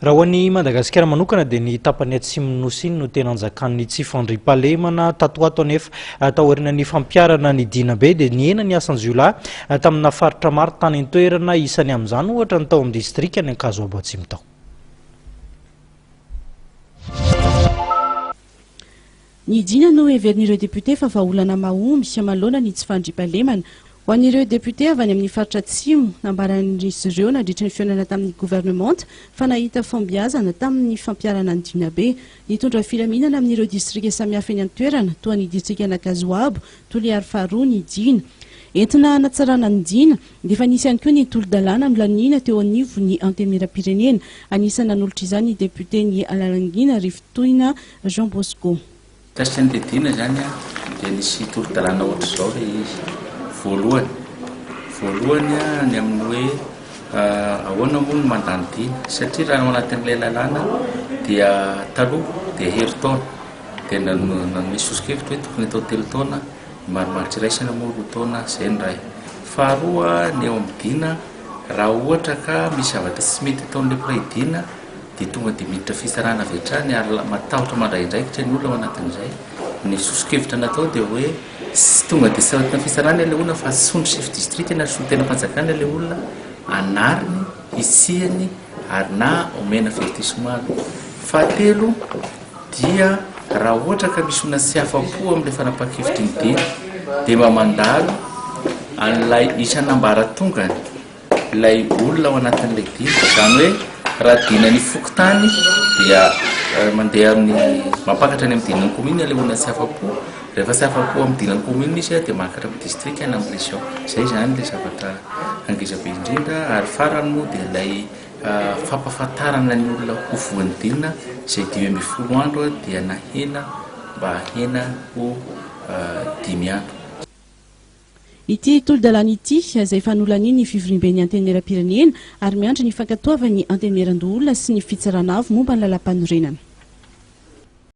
Raha ho an'i Madagasikara manokana dia ny tapany atsimon'ny Nosy iny no tena anjakan'ny tsy fandriampahalemana. Tato ho ato anefa, taorian'ny fampiharana ny dinabe dia nihena ny asan-jiolahy tamina faritra maro tany an-toerana, isany amin'izany ohatra ny tao amin'ny distrikan'i Ankazoabo Atsimo tao. Ny dina no heverin'ireo députés fa vahaolana mahomby manoloana ny tsy fandriampahalemana. Ho an'ireo députés avy any amin'ny faritra Atsimo, nambaran'izy ireo nandritra ny fihaonana tamin'ny governemanta fa nahita fahombiazana tamin'ny fampiharana ny dinabe. Nitondra filaminana amin'ireo distrika samihafa eny an-toerana, toa ny distrikan'Ankazoabo, Toliary faharoa ny dina. Entina hanatsarana ny dina, dia efa nisy ihany koa ny tolo-dalàna nolaniana teo anivon'ny Antenimierampirenena. Anisan'ny nanolotra izany ny depioten'i Lalangina, Rivotohina Jean Bosco. Mikasika an'ilay dina izany dia nisy tolo-dalàna ohatr'izao ilay izy. Voalohany, voalohany ny amin'ny hoe ahoana moa no mandany dina satria raha ao anatin'ilay lalàna dia taloha dia herintaona dia nanome soso-kevitra hoe tokony atao telo taona, ny marimaritra iraisana moa roa taona, izay ny iray. Faharoa ny eo amin'ny dina, raha ohatra ka misy zavatra tsy mety ataon'ilay mpiray dina dia tonga dia miditra fitsarana avy hatrany ary matahotra mandray andraikitra ny olona ao anatin'izay. Ny soso-kevitra natao dia hoe tsy tonga dia saratina fitsarana ilay olona fa antsoin'ny chef district na solontenam-panjakana ilay olona, anariny, hitsihany ary na omena avertissement aloha. Fahatelo dia raha ohatra ka misy olona tsy afa-po amin'ilay fanapahan-kevitry ny dina dia mba mandalo an'ilay isan'ambaratongany ilay olona ao anatin'ilay dina, izany hoe raha dinan'ny fokontany dia mandeha amin'ny mampakatra any amin'ny dinan'ny commune ilay olona tsy afa-po, rehefa tsy afa-po amin'ny dinan'ny commune izy dia mankatra amin'ny district na amin'ny région, izay izany ilay zavatra ngeza be indrindra ary farany moa dia ilay fampahafantarana ny olona ho voan'ny dina izay 15 andro dia nahena mba hahena ho dimy andro. Ity tolo-dalàna ity, izay efa nolanian'ny fivoriamben'ny Antenimierampirenena ary miandry ny fankatoavan'ny Antenimierandoholona sy ny Fitsarana Avo momba ny Lalàmpanorenana.